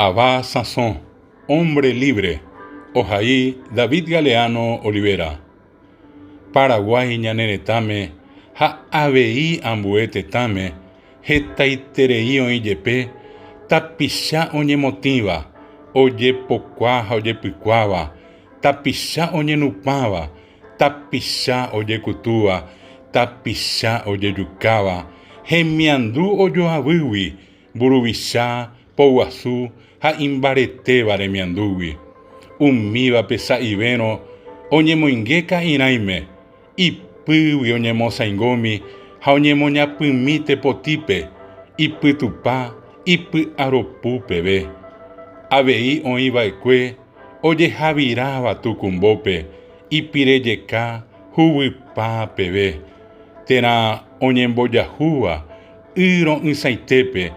Ava sãso, hombre libre, ohai David Galeano Olivera. Paraguái ñane retãme ha avei ambue tetãme hetaiterei oĩ jepe tapicha oñemotĩva, ojepokua ha ojepykuáva, tapicha oñenupãva, tapicha ojekutúva, tapicha ojejukáva, hemiandu ojoavýgui mburuvicha poguasu ha imbaretéva remiandúgui. Umívape sa'ivérõ oñemoinge ka'irãime, ipýgui oñemosãingómi ha oñemoñapymi tepotípe, ipytupa ipy'aropu peve. Avei oĩ va'ekue ojehaviráva tukumbópe ipirejeka huguypa peve, térã oñembojahúva y ro'ysãitépe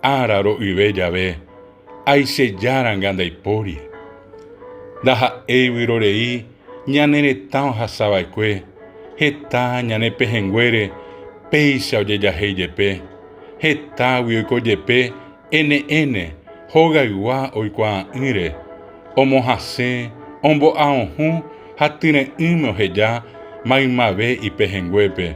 ára ro'yve jave, aichejáranga ndaipóri. Ndaha'éi vyrorei ñane retã ohasava'ekue, heta ñane pehẽnguére péicha ojejahéi jepe, hetágui oiko jepe NN hogaygua oikuaa'ỹre, omohasẽ, ombo'aohũ ha tyre'ỹme oheja maymave ipehẽnguépe.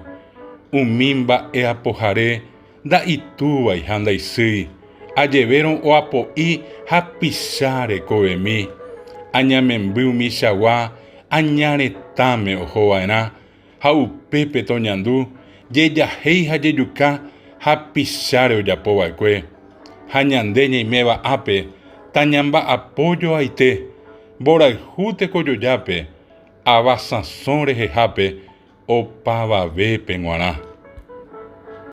Umi mba'e apohare nda'itúvai ha ndaisýi, ajevérõ oapo'i hapicha rekovemi. Añamemby umichagua aña retãme ohova'erã ha upépe toñandu jejahéi ha jejuka hapicháre ojapo va'ekue. Ha ñande ñaiméva ápe tañamba'apo joaite, mborayhu tekojojápe, ava sãso rehehápe opavavépe g̃uarã.